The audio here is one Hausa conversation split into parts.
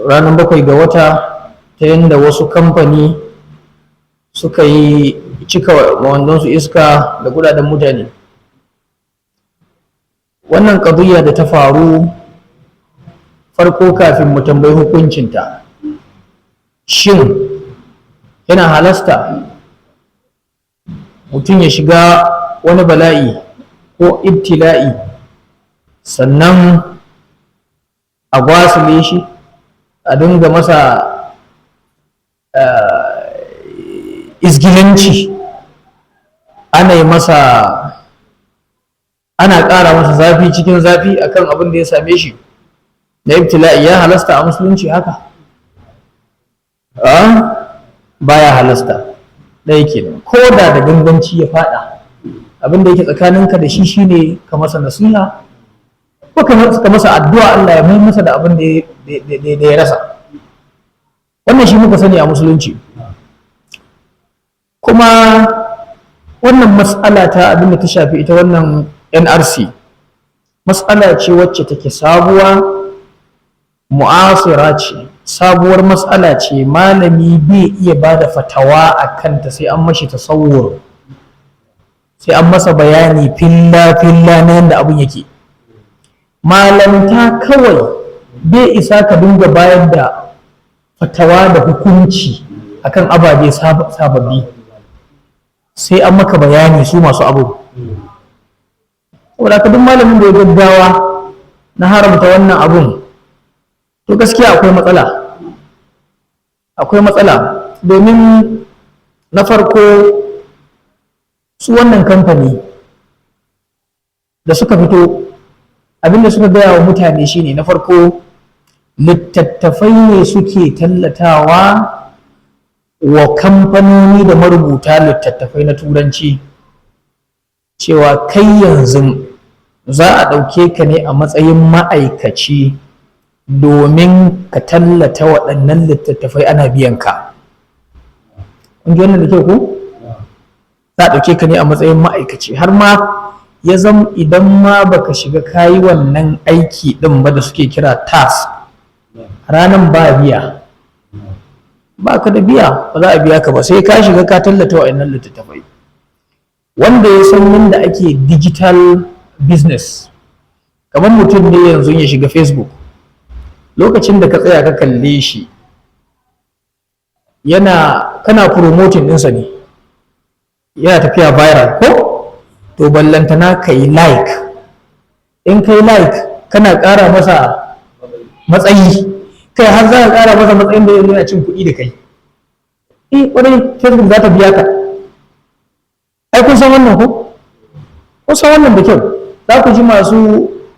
Ranar 7 ga wata, ta yadda wasu kamfani suka yi cika wandonsu iska da kudaden mutane. Wannan ƙadiyya da ta faru, farko kafin mu tambayi hukuncinta, shin yana halasta mutum ya shiga wani bala'i ko ibtila'i, sannan a gwasile shi, a dinga masa izgilanci, ana yi masa, ana ƙara masa zafi cikin zafi akan abin da ya same shi na ibtila'i? Ya halasta a Musulunci haka? Baya halasta. Ɗaya kenan. Ko da da ganganci ya faɗa, abin da yake tsakaninka da shi shine ka masa nasiha ko ka masa addu'a, Allah ya mai masa da abin da ya rasa. Wannan shi muka sani a Musulunci. Kuma wannan mas'ala ta abin da ta shafi ita wannan NRC, mas'ala ce wacce take sabuwa, mu'asira ce, sabuwar mas'ala ce. Malami bai iya ba da fatawa a kanta sai an mashi tasawur, sai an masa bayani filla-filla na yadda abin yake. Malanta kawai bai isa ka dinga bayar da fatawa da hukunci akan ababe sababbi, sai an maka bayani su masu abu. Saboda haka, duk malamin da ya gaggawa na haramta wannan abun, to gaskiya akwai matsala, akwai matsala. Domin na farko, su wannan kamfani da suka fito, abinda suka gaya wa mutane shine, na farko, littattafai ne suke tallatawa wa kamfanoni da marubuta littattafai na Turanci, cewa kai yanzu za a ɗauke ka ne a matsayin ma'aikaci domin ka tallata waɗannan littattafai, ana biyan ka. Kun ji wannan da kyau ko? Za a ɗauke ka ne a matsayin ma'aikaci, har ma ya zam idan ma baka shiga kayi wannan aiki ɗin ba da suke kira task, ranan ba biya, ba ka da biya, ba za a biya ka ba sai ka shiga ka tallata waɗannan littattafai. Wanda ya san yadda ake digital business, kamar mutum ne yanzu ya shiga Facebook, lokacin da ka tsaya ka kalle shi, yana kana promoting ɗinsa ne, yana tafiya viral ko? To ballantana ka yi like. In ka yi like, kana ƙara masa matsayi, kai har za ka ƙara masa matsayin da yana cin kuɗi da kai. Eh, ƙwarai, Facebook za ta biya ka. Ai kun san wannan ko? Kun san wannan da kyau. Za ku ji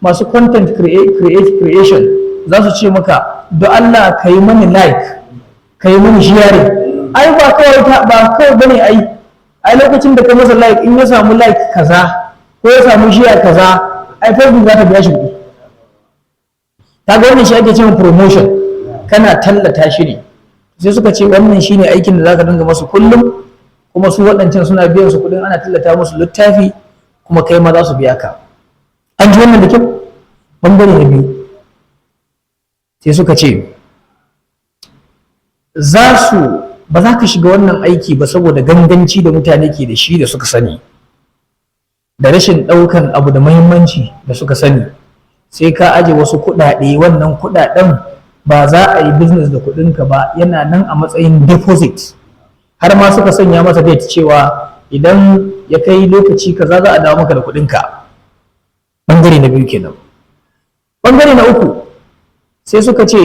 masu content creation za su ce maka, "Don Allah ka yi mani like, ka yi mani sharing." Ai ba kawai ta ba kawai bane. Ai lokacin da ka masa like, in ya samu like kaza ko ya samu share kaza, ai Facebook za ta biya shi kuɗi. Kaga wannan shi ake cewa promotion, kana tallata shi ne. Sai suka ce wannan shine aikin da zaka dinga masu kullum, kuma su waɗancan suna biyan su kuɗin, ana tallata musu littafi, kuma kai ma za su biya ka. An ji wannan da kyau? Bangare na biyu, sai suka ce za su ba za ka shiga wannan aiki ba saboda ganganci da mutane ke da shi da suka sani, da rashin ɗaukan abu da muhimmanci da suka sani, sai ka aje wasu kuɗaɗe. Wannan kuɗaɗen ba za a yi business da kuɗinka ba, yana nan a matsayin deposit. Har ma suka sanya masa date cewa idan ya kai lokaci kaza, za a dawo maka da kuɗinka. Bangare na biyu kenan. Bangare na uku, sai suka ce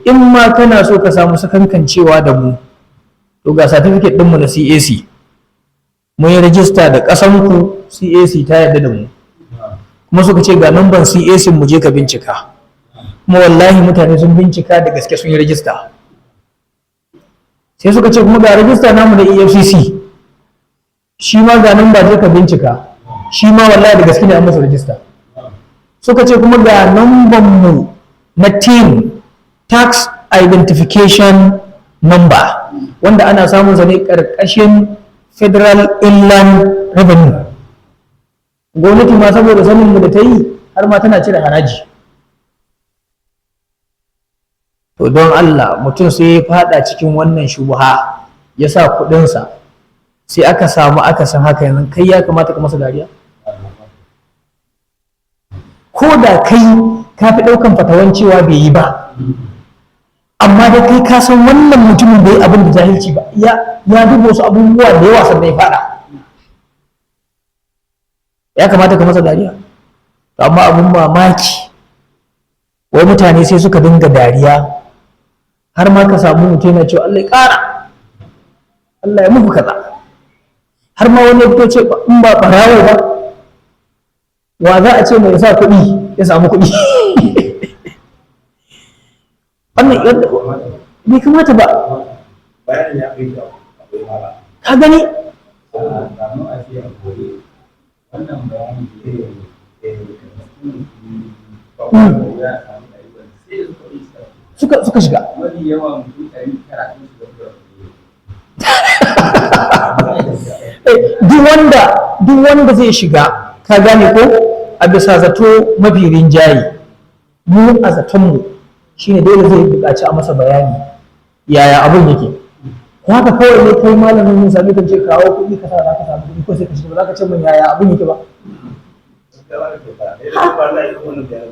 in ma kana so ka samu sakankancewa da mu, to ga certificate ɗinmu na CAC, mun yi rajista da ƙasanku, CAC ta yarda da mu. Kuma suka ce ga namban CAC mu, je ka bincika. Kuma wallahi mutane sun bincika, da gaske sun yi rajista. Sai suka ce kuma ga rajista namu da EFCC, shi ma ga nan ba, je ka bincika. Shi ma wallahi da gaske ne an masa rajista. Suka ce kuma ga namban mu na TIN, Tax Identification Number, wanda ana samun sa ne karkashin Federal Inland Revenue. Gwamnati ma saboda sanin mu da ta yi, har ma tana cire haraji. To don Allah, mutum sai ya fada cikin wannan shubha, ya sa kuɗinsa, sai aka samu aka san haka, yanzu kai ya kamata ka masa dariya? Ko da kai ka fi ɗaukan fatawan cewa bai yi ba, amma da kai ka san wannan mutumin bai yi abin da jahilci ba, ya duba wasu abubuwa da yawa sannan ya fada, ya kamata ka masa dariya? To amma abun mamaki, wai mutane sai suka dinga dariya, har ma ka samu mutum yana cewa, "Allah ya ƙara, Allah ya muku kaza." Har ma wani ya fito ce, "In ba ɓarawo ba, wa za a ce mai sa kuɗi ya samu kuɗi?" Wannan bai kamata ba. Bayanin ya fi kyau, akwai mara. Ka gani? Kamun a ce a gobe wannan bayani da ya yi, ya samu ɗari wanda sai da suka yi suka shiga. Mafi yawa mutum 900 sun shiga zuwa. Duk wanda zai shiga, ka gane ko, a bisa zato mafi rinjaye, mu a zatonmu shine dole zai buƙaci a masa bayani yaya abun yake. Ko haka kawai ne kai malamin mun sami kan ce kawo kuɗi ka sa za ka samu kuɗi, ko sai ka shiga, ba za ka ce min yaya abun yake ba?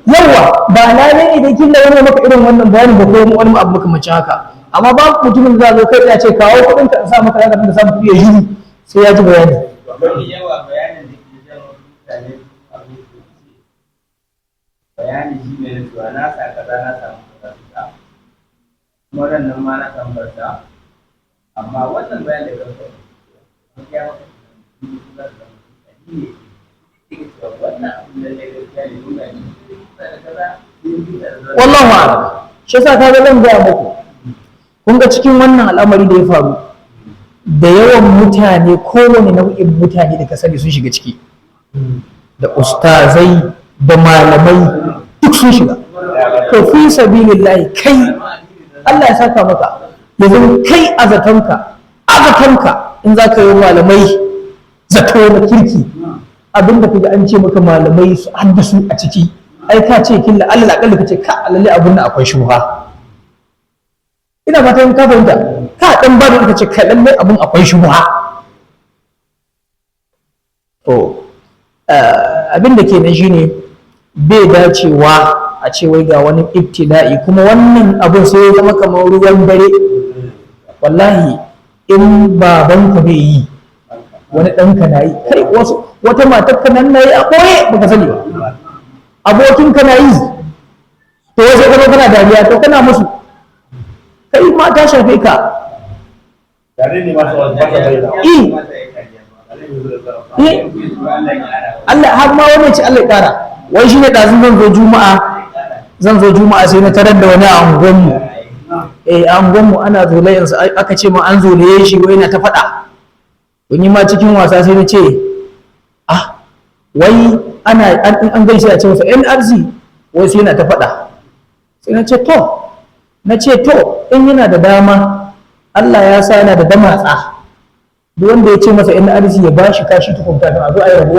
Yawa ba lalai ne da kin da wani maka irin wannan bayani ba, ko wani abu makamancin haka. Amma ba mutumin da za zo kai ya ce kawo kuɗin ka in sa maka, zaka dinga samun kuɗi, ya shiru sai ya ji bayani. Mafi yawa bayanin da ke jan mutane abin da ke bayani shi ne cewa na sa kaza na samu kaza kaza, kuma ran nan ma na samu kaza. Amma wannan bayan da ka faɗi ya maka tunani za ka zama ɗari ne ke cewa wannan abin da ne gaskiya ne, nuna ne da kaza da kaza. Wallahu a'lam. Shi yasa kaga zan gaya muku, kun ga cikin wannan al'amari da ya faru, da yawan mutane, kowane nau'in mutane da ka sani sun shiga ciki, da ustazai da malamai duk sun shiga. To fi sabilillahi, kai Allah ya saka maka, yanzu kai a zatonka in za ka yi malamai zato na kirki, abinda kaga an ce maka malamai su haddasu a ciki, ai ka ce killa Allah akalla ka ce ka lalle abun nan akwai shubha. Ina fatan ka fahimta. Ka dan ba da ka ce ka lalle abun akwai shubha. To abin da kenan shine bai dacewa a ce wai ga wani ibtila'i, kuma wannan abun sai ya zama kamar ruwan dare. Wallahi in babanka bai yi, wani ɗanka na yi. Kai, wasu wata matarka nan na yi a ɓoye baka sani ba, abokinka na yi. To wasu ka zo kana dariya, to kana musu, kai ma ta shafe ka. Tare ne masu ba sa bayyana. Eh, Allah har ma wani ce Allah ya ƙara. Wai shine ɗazun zan zo juma'a, sai na tarar da wani a unguwanmu, a unguwanmu ana zolayensa. Aka ce ma an zolaye shi, wai na ta faɗa. To ni ma cikin wasa sai na ce, "Ah, wai ana an gaishe a ce masa NRC, wai sai yana ta faɗa." Sai na ce to in yana da dama, Allah ya sa yana da damatsa, duk wanda ya ce masa NRC ya bashi kashi tukun kafin a zo a yi rabo,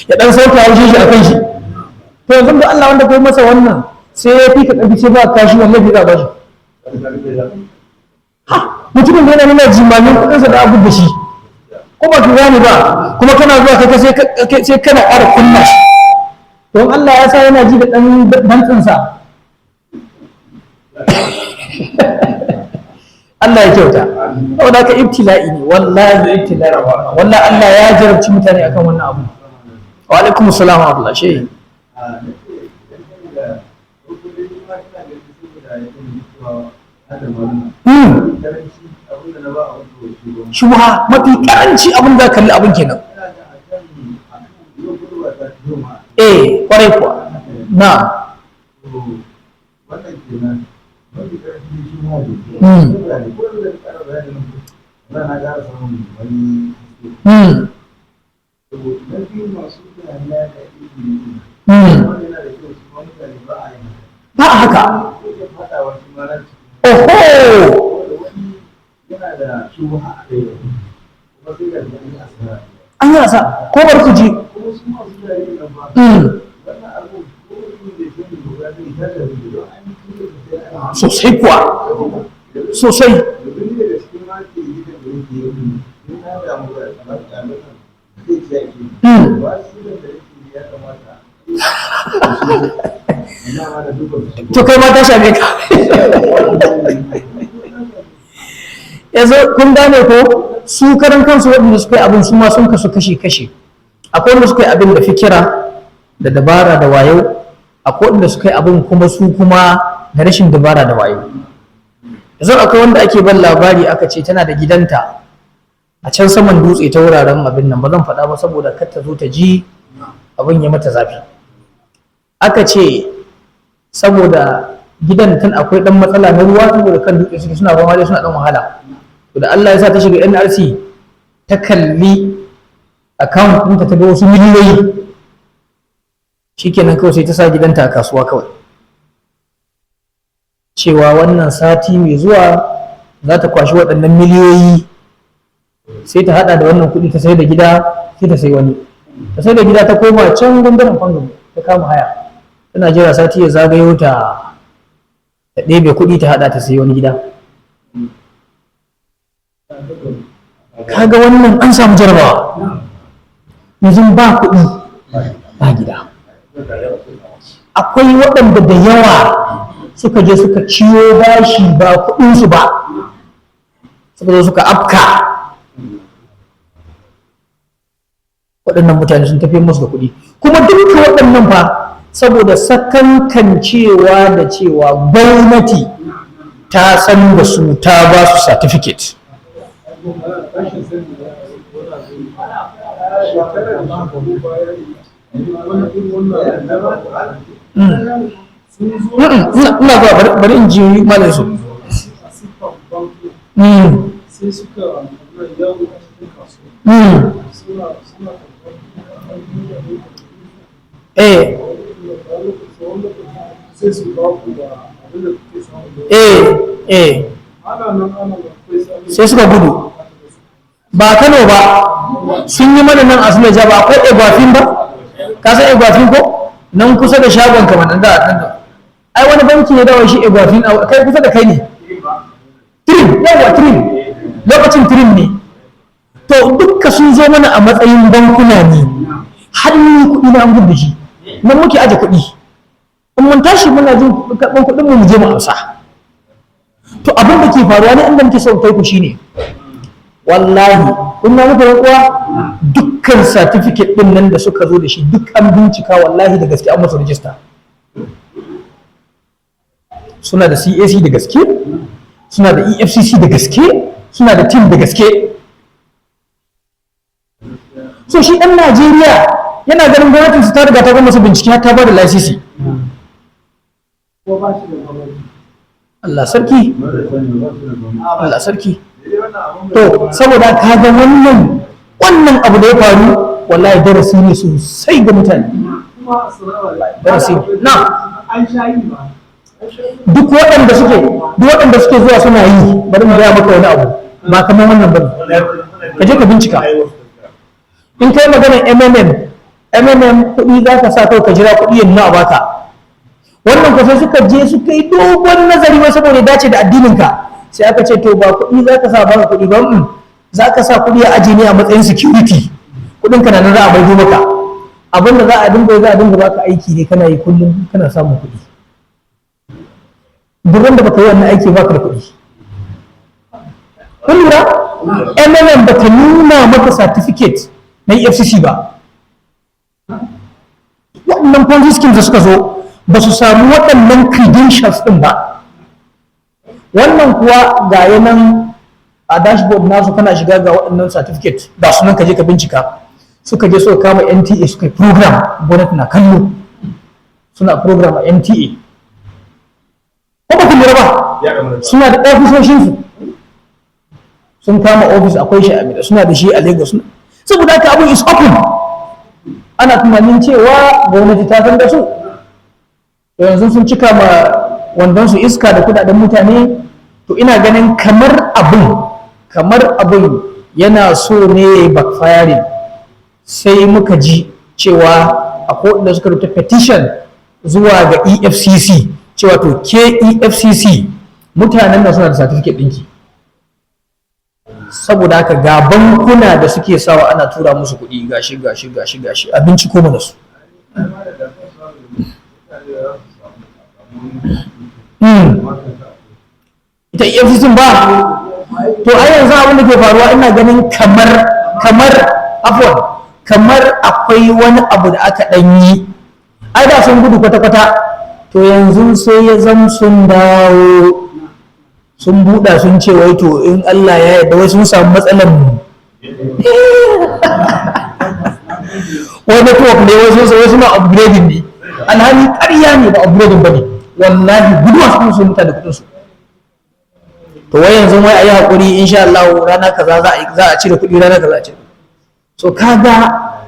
ya dan sauke haushin shi a kan shi. To yanzu da Allah wanda kai masa wannan sai ya fi ka ƙarfi, sai ba kashi, wallahi za a bashi. Ha, mutumin da yana nuna jimamin kuɗinsa da abu da shi, ko ba ka gane ba, kuma kana zuwa kai sai kana ƙara kunna shi. Don Allah ya sa yana ji da ɗan dantsinsa. Allah ya kyauta. Saboda haka ibtila'i ne, wallahi ibtila'i, wallahi Allah ya jarabci mutane akan wannan abu. Wa alaikum assalam wa rahmatullah, shehi. A nake da hukumomi ma ina ganin saboda ya kan cewa hada malama karanci abin da na ba a wasu shugaban. Shubha mafi karanci abin da kalli abin kenan. Ina ga akan yau gudu ta yau ma. Eh, kwarai kuwa, na. To wannan kenan, mafi karanci shi ma ne saboda ne ko da ƙara bayani nan ko na ƙara samun wani haske. Saboda na biyu, masu tunani da ilimi wannan yana da kyau su ma mutane ba a yin haka. Ba a haka. Ko ya faɗawa shi ma nan cikin Oho. wanda wani yana da shubha a kai, kuma sai ga shi an yi asara. An yi asa ko bar ku ji. Kuma su masu jari nan ba, wannan abu ko mutum bai sani ba, zai ta da don an Sosai kuwa, sosai. Yanzu ni daga cikin ma ke gidan da nake yi, ni na damu da kamar ɗaliban zai ci ake yi. Ba shi da nake yi ya kamata. Ina ma da duba su shigo. To, kai ma ta shafe ka yanzu. Kun gane ko? Su karan kansu waɗanda suka yi abin, su ma sun kasu kashi-kashi. Akwai wanda suka yi abin da fikira da dabara da wayo, akwai wanda suka yi abin kuma su kuma da rashin dabara da wayo. Yanzu akwai wanda ake ban labari, aka ce tana da gidanta a can saman dutse ta wuraren abin nan, ba zan faɗa ba saboda kar ta zo ta ji abin ya mata zafi. Aka ce saboda gidan tun akwai dan matsala na ruwa, saboda kan dutse suke, suna fama dai, suna dan wahala. To, da Allah ya sa ta shiga NRC, ta kalli account ɗinta, ta ga wasu miliyoyi. Shikenan, kawai sai ta sa gidanta a kasuwa kawai, cewa wannan sati mai zuwa za ta kwashi waɗannan miliyoyi, sai ta hada da wannan kuɗi ta sai da gida, sai ta sai wani. Ta sai da gida, ta koma can gangaren Fangam, ta kama haya, tana jira sati ya zagayo ta ta ɗebe kuɗi, ta hada ta sai wani gida. Kaga wannan an samu jarabawa. Yanzu ba kuɗi, ba gida. Akwai waɗanda da yawa suka je suka ciyo bashi, ba kuɗinsu ba, suka zo suka afka. Waɗannan mutane sun tafi musu da kuɗi. Kuma dukkan waɗannan fa saboda sakankancewa da cewa gwamnati ta san da su, ta ba su certificate. Rashin sani ya wani abu shekarar da shekaru baya, wani irin wannan sun zo Ina zuwa, bari in ji malam su. a siffar banki, sai suka nuna yawo a cikin kasuwa, suna karɓar kuɗi sai su ba ku da abin da kuke samu da eh eh ana nan ana nan kai. Sai suka gudu. Ba Kano ba, sun yi mana nan a Suleja. Ba akwai Egwafin ba? Ka san Egwafin ko? Nan kusa da shagon kamar nan da nan da ai wani banki ne dawo shi Egwafin, kai kusa da kai ne. Trim, yawa, Trim. Lokacin Trim ne. To, dukka sun zo mana a matsayin bankuna ne. Har ni kuɗi na an gudu da shi. Nan muke aje kuɗi, in mun tashi muna jin karɓar kuɗin mu, mu je mu amsa. To, abin da ke faruwa ne, inda muke son kai ku shine, wallahi kun na muku rantsuwa, dukkan certificate din nan da suka zo da shi, duk an bincika, wallahi da gaske an musu rijista. Suna da CAC da gaske, suna da EFCC da gaske, suna da TIN da gaske. So shi ɗan Najeriya yana ganin gwamnatin su ta riga ta gama su bincike, har ta ba da lasisi. Ko ba shi da gwamnati. Allah sarki. Ba da sani ba su da gwamnati. Allah sarki. Daidai wannan abun To, saboda kaga wannan abu da ya faru, wallahi darasi ne sosai ga mutane. Kuma assalamu alaikum. Darasi na. An sha yi ba. Duk waɗanda suke zuwa suna yi, bari mu gaya maka wani abu, ba kamar wannan bane. Ka je ka bincika. In kai maganar MMM, MMM kuɗi za ka sa kawai ka jira kuɗi yanzu a baka. Wannan ko sai suka je suka yi dogon nazari wai saboda ya dace da addininka. Sai aka ce to, ba kuɗi za ka sa baka kuɗi ba, za ka sa kuɗi a aji ne a matsayin security. Kuɗin ka na nan, za a maido maka. Abin da za a dinga yi, za a dinga baka aiki ne, kana yi kullum, kana samun kuɗi. Duk wanda baka yi wannan aiki, baka da kuɗi. Kun lura, MMM ba ta nuna maka certificate na EFCC ba. Waɗannan Ponzi schemes da suka zo ba su samu waɗannan credentials ɗin ba. Wannan kuwa ga yanan a dashboard nasu, kana shiga, ga waɗannan certificate ga su nan, ka je ka bincika. Suka je suka kama NTA, suka yi program, gwamnati na kallo, suna program a NTA. Ko ba ku lura ba, suna da ofisoshinsu, sun kama ofis, akwai shi a Minna, suna da shi a Lagos. Saboda haka abin is open. Ana tunanin cewa gwamnati ta san da su. To, yanzu sun cika ma wandon su iska da kudaden mutane. To, ina ganin kamar abin yana so ne ya yi backfiring. Sai muka ji cewa akwai waɗanda suka rubuta petition zuwa ga EFCC. Cewa to ke EFCC, mutanen da suna da certificate ɗinki, saboda haka ga bankuna da suke sawa ana tura musu kuɗi, gashi gashi gashi gashi, a binciko mana su. Amma da da son samu mutane da za su samu Ita EFCC ba, to ai yanzu abin da ke faruwa, ina ganin kamar afwan, kamar akwai wani abu da aka ɗan yi. Ai da sun gudu kwata-kwata, to yanzu sai ya zam sun dawo, sun buɗa, sun ce wai to in Allah ya yarda, wai sun samu matsalan wai network ne, wai sun wai suna upgrading ne. Alhali ƙarya ne, ba upgrading ba ne. Wallahi guduwa sun su mutane kuɗin su. To wai yanzu wai ayi hakuri, insha Allah rana kaza za a cire kuɗi, rana kaza a cire. So kaga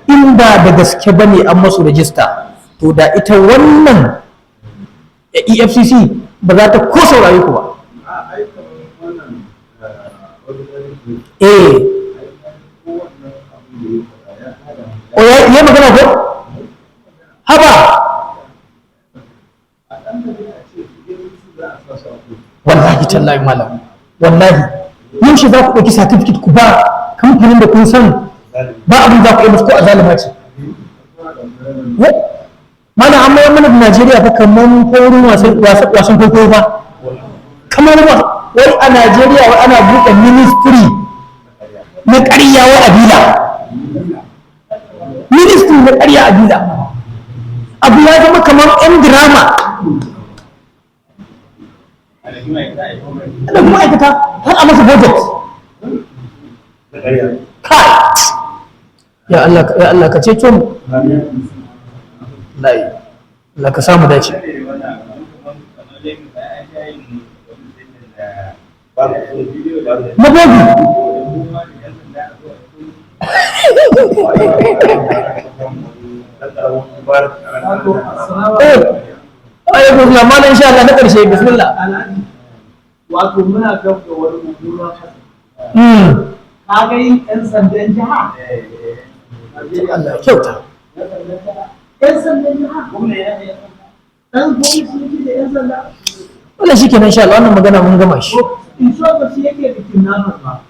in ba da gaske bane an masu rajista, to da ita wannan EFCC ba za ta ko saurare ku ba. A ai kamar wannan ordinary trade, ai ko wannan abin da ya faɗa ya kada. O ya magana ko haba? A ɗan da a ce EFCC za a sa su a kotu. Wallahi tallahi malam, wallahi yaushe za ku ɗauki certificate ku ba kamfanin da kun san ba abin za ku yi musu, ko a zalima ce? Mana an mayar mana da Najeriya fa kaman ko wurin wasan kwaikwayo fa, kamar wai a Najeriya wai ana buɗe ministry na ƙarya wai a bila, ministry na ƙarya a bila. Abu ya zama kamar 'yan drama da ma'aikata har a masa budget. Kai, ya Allah, ya Allah ka ceto mu. Lai Allah ka samu dace. Mabogi. Wato, assalamu Eh, alaikum salam malam, insha Allah na karshe, bismillah. Alhaji, wato muna gab da wani mummunan hatsari. Ka ga yin 'yan sandan jiha? Allah ya kyauta. 'Yan sandan jiha? Ɗan gwamnati yake da 'yan sanda? Wannan shikenan, insha Allah wannan magana mun gama shi. In so ba shi yake da kidnappers ba.